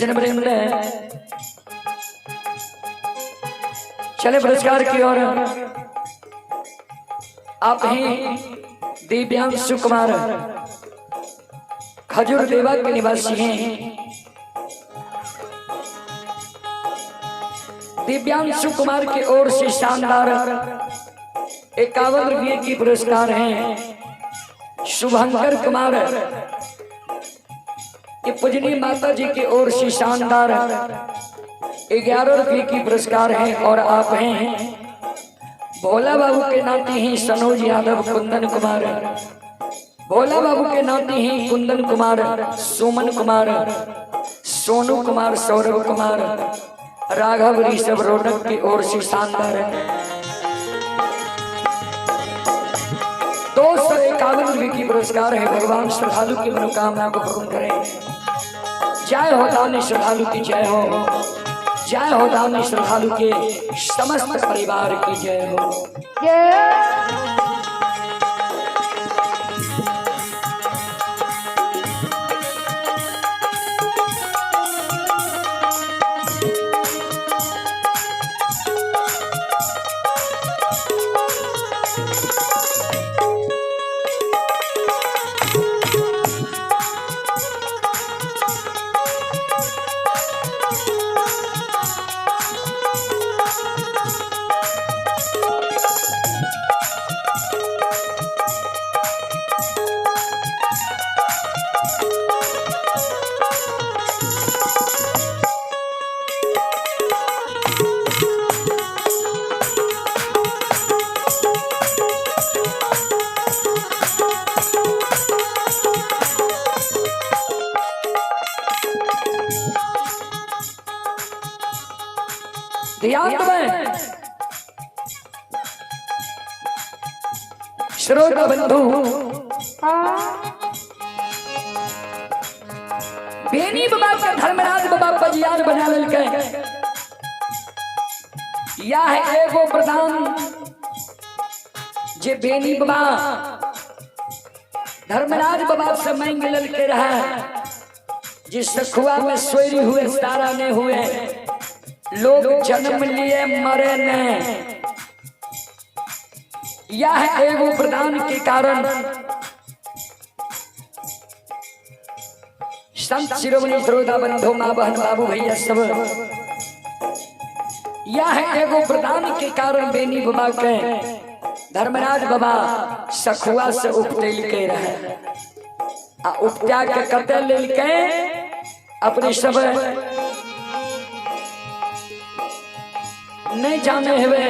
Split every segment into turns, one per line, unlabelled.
सज्जन वृंद, चले पुरस्कार की ओर। आप ही दिव्यांशु कुमार खजूर देवा के निवासी हैं। दिव्यांशु कुमार की ओर से शानदार 51 रुपये की पुरस्कार हैं। शुभंकर कुमार ये पूजनीय माता जी की ओर से शानदार 11 रुपये की पुरस्कार है। और आप हैं भोला बाबू के नाते हैं सनोज यादव कुंदन कुमार, भोला बाबू के नाते हैं कुंदन कुमार, सुमन कुमार, सोनू कुमार, सौरभ कुमार, राघव ऋषभ रौनक की ओर से शानदार 251 रुपये की पुरस्कार है। भगवान श्रद्धालु की मनोकामना को पूर्ण करें। जय हो दानी श्रद्धालु की जय हो, जय हो दानी श्रद्धालु के समस्त परिवार की जय हो।
जय।
ध्यान में श्रोता बंधु, बेनी बाबा के धर्मराज बाबा पजियार बना ललकै। यह एगो प्रधान जे बेनी बाबा धर्मराज बाबा से मांग ललके रहा, जिस सखुआ में सोरी हुए सारा ने हुए, लोग जन्म लिए मरे ने। यह एगो प्रदान के कारण संत शिरोमणि श्रोता बंधु माँ बहन बाबू भैया सब, यह एगो प्रदान के कारण बेनी बाबा के धर्मराज बाबा सखुआ से उपटेल के रहे। आ उपटा के कते लेल के अपने सब नहीं जाने हुए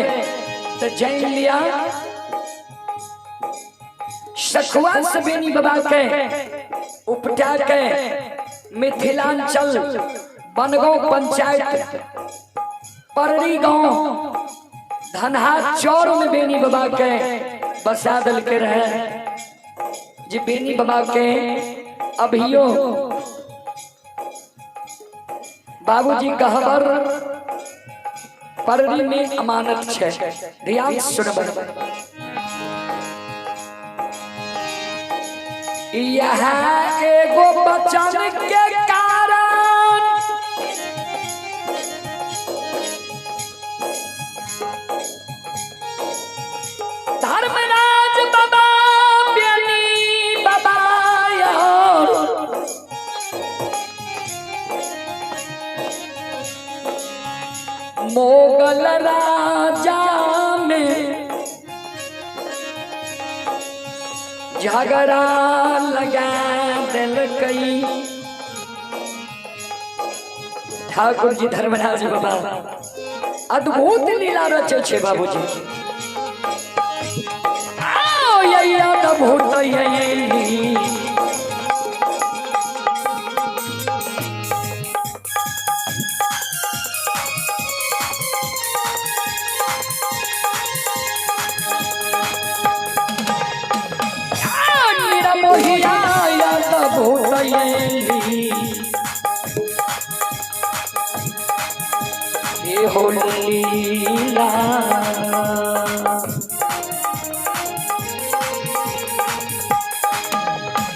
तो जैन लिया। सखुआ से बेनी बाबा के उपटा के मिथिलांचल बनगांव पंचायत पररी गांव धनहा चौर में बेनी बाबा के बसा दल के रहे। जे बेनी बाबा के अभियो बाबूजी कहबर पररी में अमानत छे। ध्यान सुनब। यह एगो बचन के कारण धर्मराज बाबा बेनी बाबा और मोगल राजा में झगड़ा लगा दिलकई। ठाकुर जी धर्मराज बाबा अद्भुत लीला रचे छे बाबूजी। आओ ये अद्भुत ये लीला। मोहिया अद्भुत ये लीला हो लीला।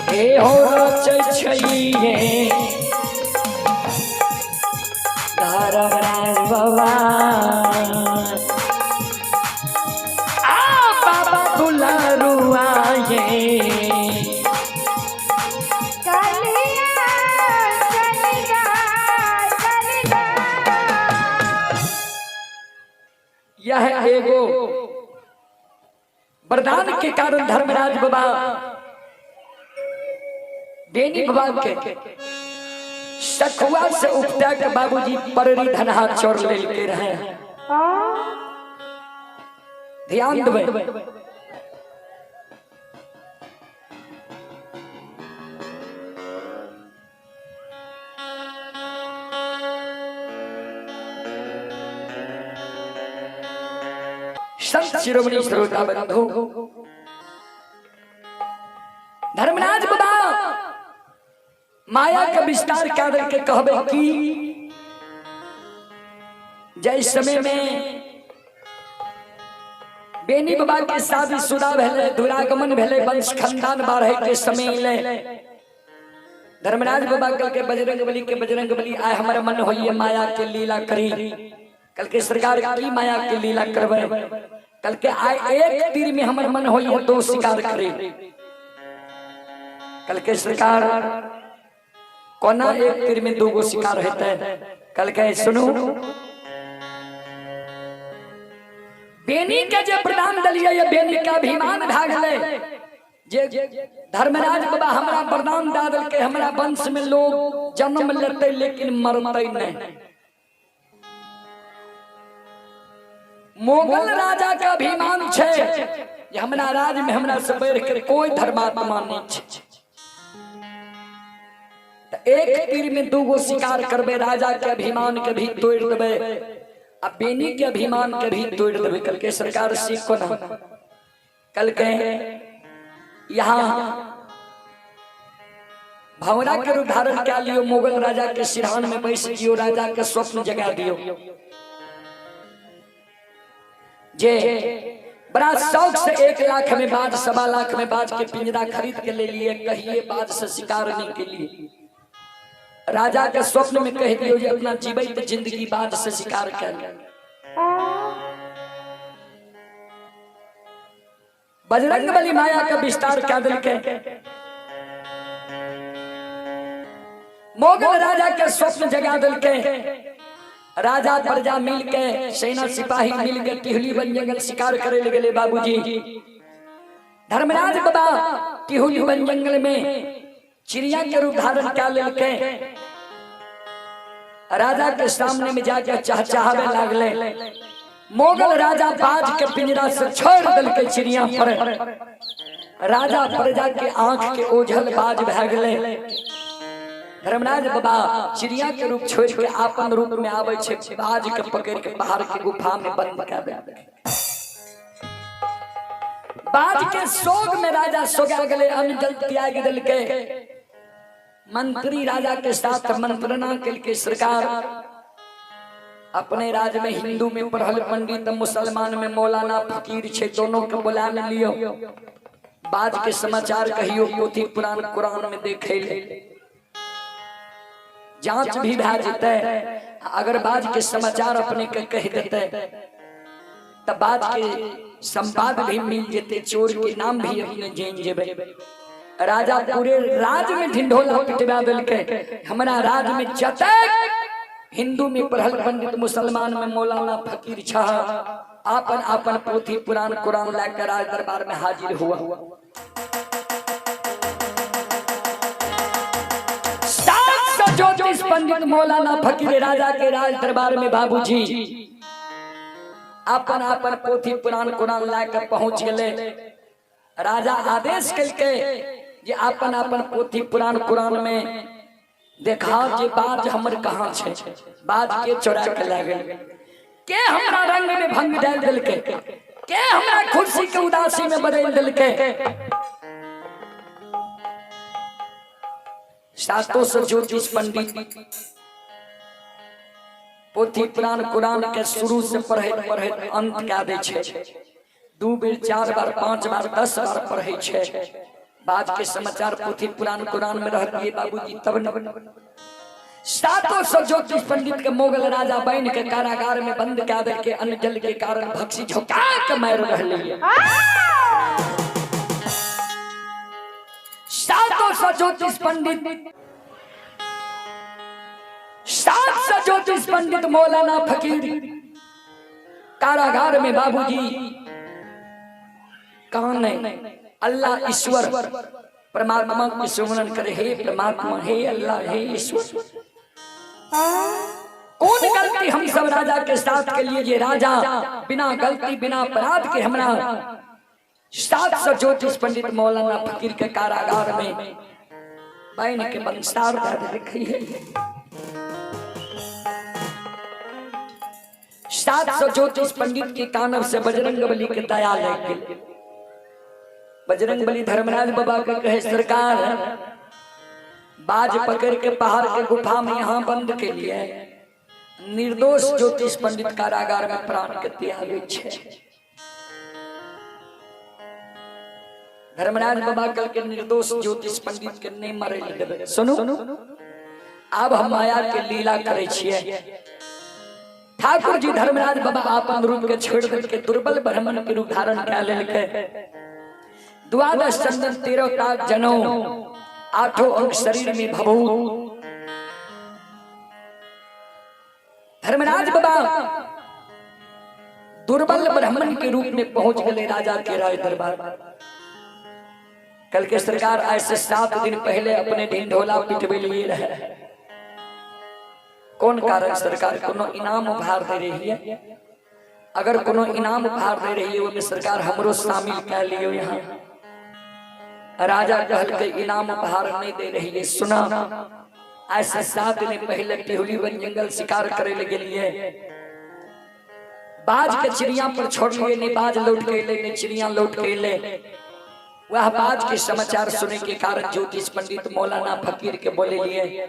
हे हो रचै छैये। बाबा आ बाबा दुलारुआ ये।
चलिया चलिया चलिया।
यह एगो वरदान के कारण धर्मराज बाबा बेनी बाबा के सखुआ से उपटा के बाबूजी पररी धनहा चोर ले के रहे। ध्यान देबै। संत शिरोमणि श्रोता बंधु, धर्मराज बाबा माया के विस्तार कर के कहबे की जय समय में बेनी बाबा के शादी शुदा भेले, दुरागमन भेले, वंश खानदान बाढ़े के समय ले धर्मराज बाबा कल के बजरंग बली के बजरंग बली आए हमारे मन होइए माया के लीला करी। कल के सरकार की माया के लीला करवे। कल के आए एक तीर में हमर मन होइए दो शिकार करी। कल के सरकार कोना एक तीर में दो गो शिकार होते? कल के सुनू, बेनी के जे प्रदान दलिए ये बेनी के अभिमान भए गेलै जे धर्मराज बाबा हमरा वरदान दे देलकै, हमरा वंश में लोग जन्म लेतै लेकिन मरतै नहीं। मुगल राजा के अभिमान छै जे हमरा राज में हमरा से बढ़ के कोई धर्मात्मा नहीं छै, त एक तीर में दू गो शिकार करबै, राजा के अभिमान के भी तोड़ देबै आ बेनी के अभिमान के भी तोड़ देबै। कल के सरकार सीख को ना। कल के यहाँ भंवरा के रूप धारण क्या लियो, मुगल राजा के सिरहान में बैस जियो, राजा के स्वप्न जगा दियो। जे बड़ा शौक से 1 लाख में बाज, 1.25 लाख में बाज के पिंजरा खरीद के ले लिए, कहिए बाज से शिकार नहीं के लिए राजा के स्वप्न में कह दियो जे अपना जीवित जिंदगी बाज से शिकार कर। बजरंग बली माया का विस्तार क्या दिल के मोगल राजा के स्वप्न जगा दिल के। राजा प्रजा मिल के, सेना सिपाही मिल के टिहली बन जंगल शिकार करे ले गेले। बाबूजी, धर्मराज बाबा टिहुली बन जंगल में चिड़िया के रूप धारण क्या लेके राजा के सामने में जाके चहचहावे लागले। मोगल राजा बाज के पिंजरा से छोड़ दिलके चिड़िया पर। राजा प्रजा के आंख के ओझल बाज भए गेले। धर्मराज बाबा चिड़िया के रूप छोड़ के आपन रूप में आवे छै, बाज के पकड़ के पहाड़ के गुफा में बंद कर दे। बाज के शोक में राजा सोगा गेले, अन्न जल त्याग दिलके। मंत्री राजा के साथ मंत्रणा के, सरकार, अपने राज्य में हिंदू में पढ़ल पंडित, मुसलमान में मौलाना फकीर छे, दोनों के बुला ले लियो, बाज के समाचार कहियो पोथी पुराण कुरान में देखे ले, जांच भी भए जेतै। अगर बाज के समाचार अपने के कह देते तब बाज के संवाद भी मिल जेते, चोर के नाम भी अपने जान जेबै। राजा पूरे राज में ढिंढोला पिटवा देलकै, हमरा राज में जतेक हिंदू में पढ़ल पंडित, मुसलमान में मौलाना फकीर छह, आपन आपन पोथी पुराण कुरान लाकर राज दरबार में हाजिर हुआ। 700 ज्योतिष पंडित मौलाना फकीर राजा के राज दरबार में बाबूजी आपन आपन पोथी पुराण कुरान लाकर पहुंच गए। राजा आदेश कलके जे आपन आपन पोथी पुराण कुरान में देखा जे बाज हमर कहाँ छै, बाज के चोरा के ला गेल, के हमरा रंग में भंग डाल देलके, के हमरा खुशी के उदासी में बदल देलके। 700 ज्योतिष पंडित पोथी पुराण कुरान के शुरू से पढ़ैत पढ़ैत अंत कए दै छै। दू बेर, चार बार, पांच बार, 10 बार पढ़ै छै। बाद के समाचार पोथी पुराण कुरान में रहतिए बाबूजी तब न। 700 ज्योतिष पंडित के मुगल राजा बन के कारागार में बंद कए देलकै, अन्न जल के कारण भक्षी झोंका के मारि रहलै। 700 ज्योतिष पंडित, 700 ज्योतिष पंडित मौलाना फकीर कारागार में बाबूजी कहाँ नहीं अल्लाह ईश्वर परमात्मा के सुमरन करे, हे परमात्मा, हे अल्लाह, हे ईश्वर, कौन गलती हम सब राजा के साथ के लिए ये राजा बिना गलती बिना अपराध के हमरा 700 ज्योतिष पंडित मौलाना फकीर के कारागार में बहन के बंसार दे लिखी है। 700 ज्योतिष पंडित के कानव से बजरंग बली के दया लग गई। बजरंग बली धर्मराज बाबा के कहे, सरकार बाज पकड़ के पहाड़ के गुफा में यहाँ बंद के लिए निर्दोष ज्योतिष पंडित कारागार में प्राण के त्याग छे। धर्मराज बाबा कल के निर्दोष ज्योतिष पंडित के नहीं मरे देबे। सुनू, अब हम माया के लीला करे छिए। ठाकुर जी धर्मराज बाबा अपन रूप के छोड़ देलके, दुर्बल ब्राह्मण के रूप धारण कए लेलके। 12 चंदन 13 ताज जनौ, 8 अंग शरीर में भभूत। धर्मराज बाबा दुर्बल ब्राह्मण के रूप में पहुंच गए राजा के राज दरबार। कल के सरकार ऐसे 7 दिन पहले अपने ढिंढोला पिटवे लिए रहे, कौन कारण सरकार कोनो इनाम उपहार दे रही है? अगर कोनो इनाम उपहार दे रही है ओहिमे सरकार हमरो शामिल कर लियो। यहाँ राजा कहल के इनाम उपहार नहीं दे रही है। सुना, ऐसे 7 दिन पहले टिहुली वन जंगल शिकार करे ले गेलिए, बाज के चिड़िया पर छोड़ लिए, नहीं बाज लौट के ले, नहीं चिड़िया लौट के ले। वह बाज के समाचार सुने के कारण ज्योतिष पंडित मौलाना फकीर के बोले लिए,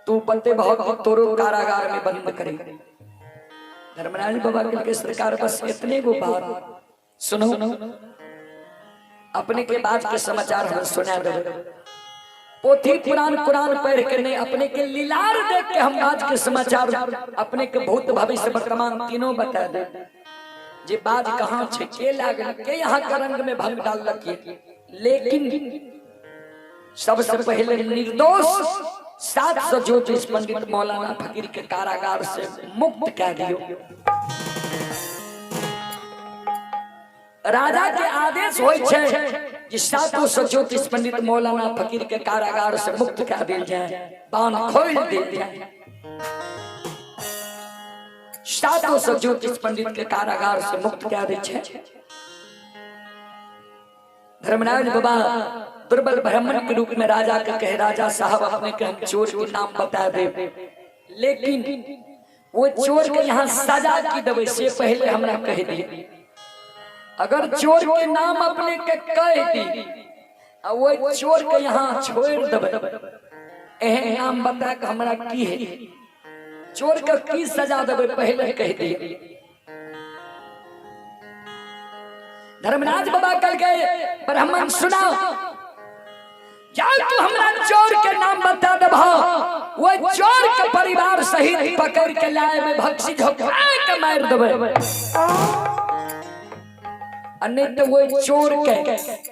तू बंदे बहुत तोरो कारागार में बंद करे। धर्मराज बाबा के सरकार बस इतने गो बात सुनो, अपने के बाद के समाचार हम सुना दे। पोथी पुराण कुरान पढ़ के नहीं, अपने के लीलार देख के हम आज के समाचार अपने के भूत भविष्य वर्तमान तीनों बता दे। जे बाज कहाँ छे, के लागल, के यहाँ के रंग में भंग डाल रखी। लेकिन सबसे पहले निर्दोष 700 ज्योतिष पंडित मौलाना फकीर के कारागार से मुक्त कर दियो। राजा के आदेश होय छे कि 700 ज्योतिष पंडित मौलाना फकीर के कारागार से मुक्त कर दिल जाए, बांध खोल दिल जाए। 700 ज्योतिष पंडित के कारागार से मुक्त कर दे छे। धर्मराज बाबा दुर्बल ब्राह्मण के रूप में राजा के कहे, राजा साहब अपने के हम चोर के नाम बता दे, लेकिन वो चोर के यहाँ सजा की देवे से पहले हमरा कह दिए। अगर चोर के नाम अपने के कह दी आ वो चोर के यहाँ छोड़ देवे, एहन नाम बता के हमरा की है, चोर के की सजा देवे पहले कह दिए। धर्मराज बाबा कल गए, ब्राह्मण सुना, जाओ तू हमरा चोर के नाम बता देबा, वो चोर के परिवार सहित पकड़ के लाए में भक्षी झोंका के मार देबे, नहीं तो वो चोर के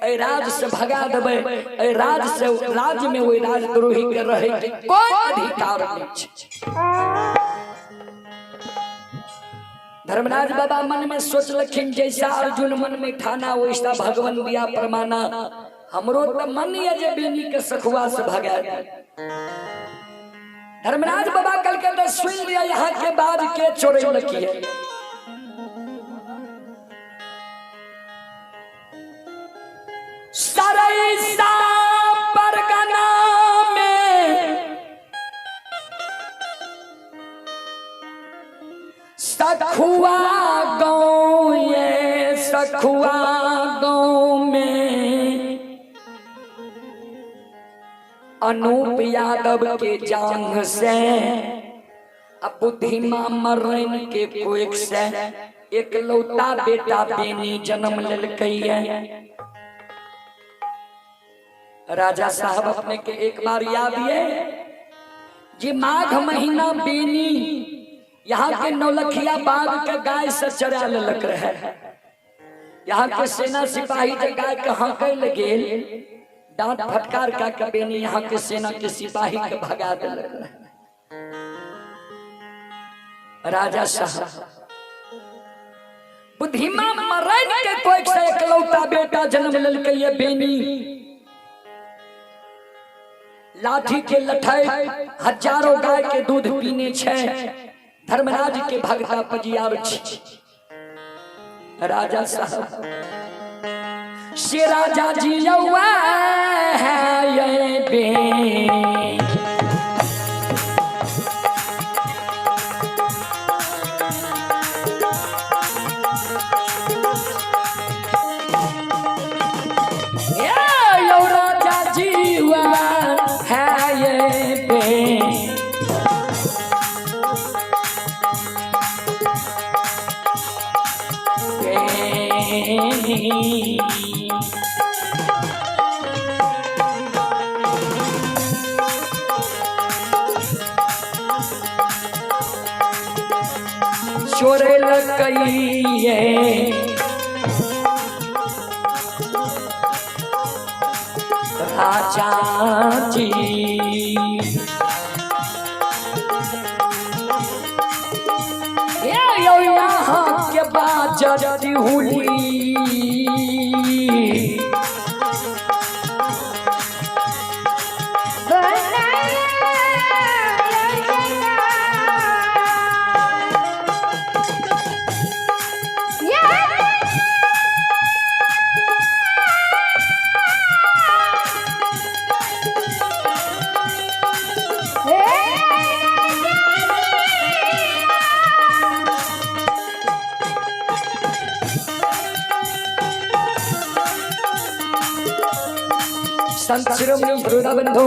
ए राज से भगा देबे, ए राज से राज में वो राजद्रोही के रहे के कोई अधिकार नहीं छे। धर्मराज बाबा मन में सोचलखिन, जैसा अर्जुन मन में ठाना वैसा भगवान दिया परमाना, हमरो तो मन ये जे बेनी के सखुआ से भगा दे। धर्मराज बाबा कल के तो सुन लिया यहाँ के बाद के चोरे लकी। सरैसा परगना में सखुआ गाँव, ये सखुआ गाँव में अनूप यादव के जांग से अब बुद्धिमा मरन के कोक से एकलौता बेटा बेनी जन्म लेलकै। राजा साहब अपने के एक बार याद ये जी माघ महीना बेनी यहाँ के नौलखिया बाग के गाय से चरा लेलक रहे। यहाँ के सेना सिपाही जे गाय के हंके ले गेल, डांट फटकार का के बेनी यहाँ के सेना के सिपाही के भगा देलक रहे। राजा साहब बुद्धिमा मरन के कोई से एकलौता बेटा जन्म लेलकै ये बेनी। लाठी के लठाई हजारों गाय के दूध पीने छे, धर्मराज के भगता पजियार छी। राजा साहब से राजा जी यौआ है ये बे ये यौ राजा जीवा है ये बे। बेनी। चोरे लकइये राजा जी। ये यो यहाँ के बाजती हुली संत शिरोमणि श्रोता बंधु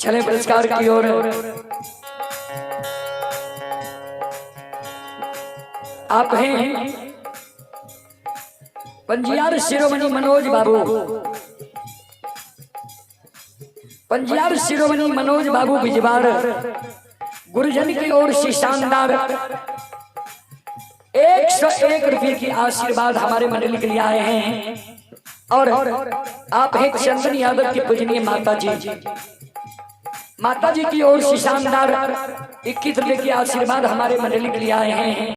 चले पुरस्कार की ओर। आप हैं पंजियार शिरोमणि मनोज बाबू, पंजियार शिरोमणि मनोज बाबू बिजवाड़ गुरुजन की ओर से शानदार 101 रुपये की आशीर्वाद हमारे मंडली के लिए आए हैं। और आप हैं चंदन यादव की पूजनीय माता जी, माता जी की ओर से शानदार 21 रुपये की आशीर्वाद हमारे मंडली के लिए आए हैं।